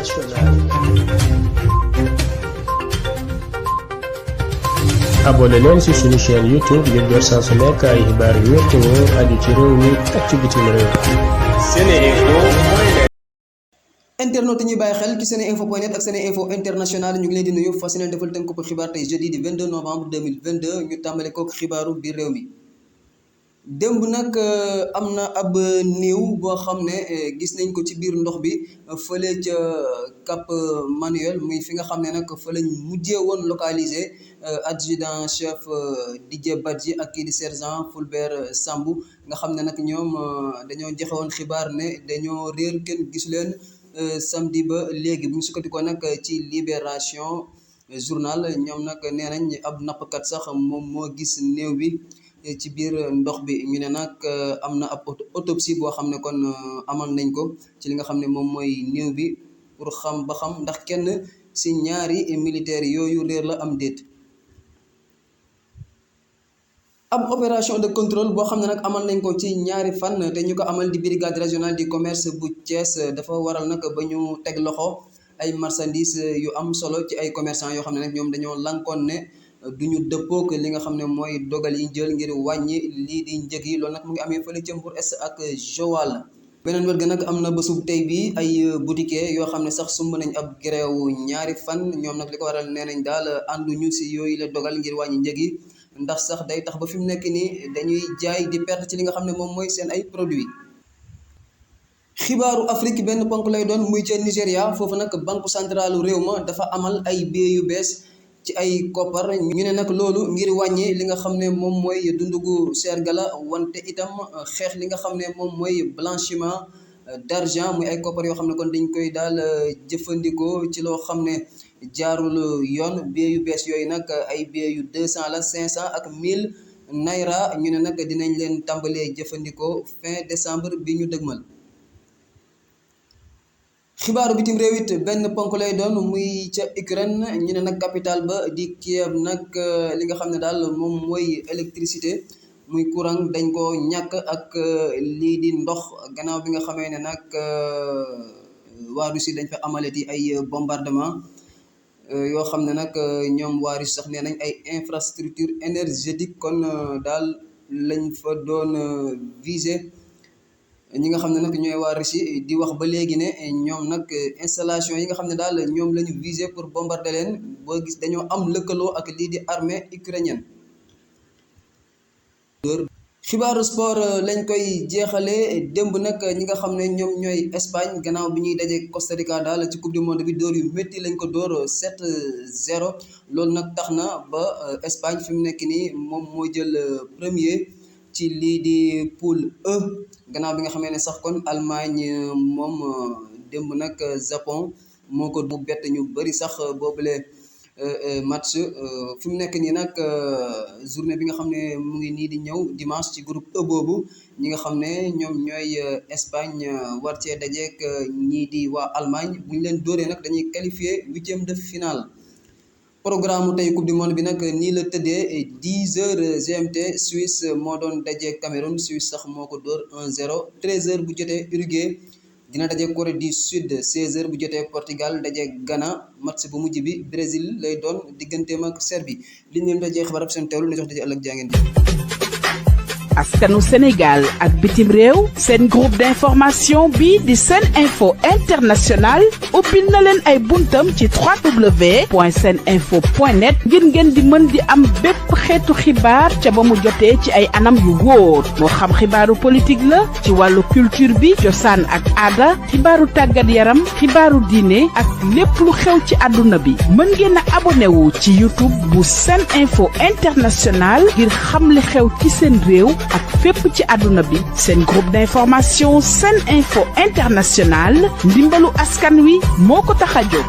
internationale. abonné leen ci suñu chaîne YouTube ngir jot saa su nekk ay xibaar yu wér te wóor aju ci réew mi ak ci bitim réew. SeneInfo. internet ñuy bàyyi xel ci SeneInfo.net ak SeneInfo international ñu ngi leen di nuyu fas yéene defal tënk bu xibaar tey jeudi di 22 novembre 2022 ñu tàmbale kook xibaaru biir réew mi. démb nag am na ab néew boo xam ne gis nañ ko ci biir ndox bi fële ca Cap Manuel muy fi nga xam ne nag fa lañ mujjee woon localisé adjudant chef Didier Badji ak kii di sergent Fulbert Sambou nga xam ne nag ñoom dañoo joxe woon xibaar ne dañoo réer kenn gisu leen samedi ba léegi bu ñu sukkandikoo nag ci Libération journal ñoom nag nee nañ ab nappkat sax moom moo gis néew bi ci biir ndox bi ñu ne nag am na ab autopsie boo xam ne kon amal nañ ko ci li nga xam ne moom mooy néew bi pour xam ba xam ndax kenn si ñaari militaires yooyu réer la am déet. ab opération de contrôle boo xam ne nag amal nañ ko ci ñaari fan te ñu ko amal di brigade régionale du commerce bu Thiès dafa waral nag ba ñu teg loxo ay marchandises yu am solo ci ay commerçants yoo xam ne nag ñoom dañoo lankoon ne duñu dëppook li nga xam ne mooy dogal yi jël ngir wàññi lii di njëg yi loolu nag mu ngi amee fële ca Mbour Est ak Joal. beneen wet ga nag am na bésub tey bi ay boutiquiers yoo xam ne sax sumb nañ ab grève ñaari fan ñoom nag li ko waral nee nañ daal ànduñu si yooyu la dogal ngir wàññi njëg yi ndax sax day tax ba fi mu nekk nii dañuy jaay di perte ci li nga xam ne moom mooy seen ay produits. xibaaru Afrique benn ponk lay doon muy ca Nigéria foofu nag banque centrale réew ma dafa amal ay billets yu bees ci ay koppar ñu ne nag loolu ngir wàññi li nga xam ne moom mooy dundu gu seer gala wante itam xeex li nga xam ne moom mooy blanchiment d'argent muy ay koppar yoo xam ne kon dañ koy daal jëfandikoo ci loo xam ne jaarul yoon billets yu bees yooyu nag ay billets yu 200 la 500 ak 1000 naira ñu ne nag dinañ leen tàmbalee jëfandikoo fin décembre bi ñu dëgmal. xibaaru bitim réew it benn ponk lay doon muy ca Ukraine ñu ne nag capitale ba di Kiev nag li nga xam ne daal moom mooy électricité muy courant dañ ko ñàkk ak lii di ndox gannaaw bi nga xamee ne nag waa Russie dañ fa amaleti ay bombardement yoo xam ne nag ñoom waa Russie sax nee nañ ay infrastructure énergétique kon daal lañ fa doon viser ñi nga xam ne nag ñooy waa Russie di wax ba léegi ne ñoom nag installation yi nga xam ne daal ñoom la ñu visé pour bombarder leen boo gis dañoo am lëkkaloo ak lii di armée ukrainienne. xibaaru sport lañ koy jeexalee démb nag ñi nga xam ne ñoom ñooy Espagne gannaaw bi ñuy daje Costa Rica daal ci coupe du monde bi dóor yu métti lañ ko dóor 7-0 loolu nag tax na ba Espagne fi mu nekk nii moom moo jël premier ci lii di poule E gannaaw bi nga xamee ne sax kon Allemagne moom démb nag Japon moo ko bu bett ñu bëri sax boobule match fi mu nekk nii nag journée bi nga xam ne mu ngi nii di ñëw dimanche ci groupe E boobu ñi nga xam ne ñoom ñooy Espagne war cee dajeek ñii di waa Allemagne bu ñu leen dóoree nag dañuy qualifier 8e de finale. programme tey coupe du monde bi nag nii la tëddee 10 heures GMT Suisse moo doon daje Cameroun Suisse sax moo ko dóor 1-0 13 heures bu jotee Uruguay dina daje Corée du Sud 16 heures bu jotee Portugal daje Ghana match bu mujj bi Brésil lay doon digganteem ak Serbie li ñu leen dajee xibaar seen teewlu la jox daje ëllëg jaa ngeen jëf. askanu Sénégal ak bitim réew seen groupe d'information bi di SeneInfo International ubbil na leen ay buntam ci www.seninfo.net ngir ngeen di mën di am bépp xeetu xibaar ca ba mu jotee ci ay anam yu wóor moo xam xibaaru politique la ci wàllu culture bi cosaan ak aada xibaaru tàggat yaram xibaaru diine ak lépp lu xew ci àdduna bi mën ngeen a abonné wu ci YouTube bu SeneInfo International ngir xam li xew ci seen réew ak fépp ci àdduna bi seen groupe d'information SeneInfo International ndimbalu askan wi moo ko tax a jóg.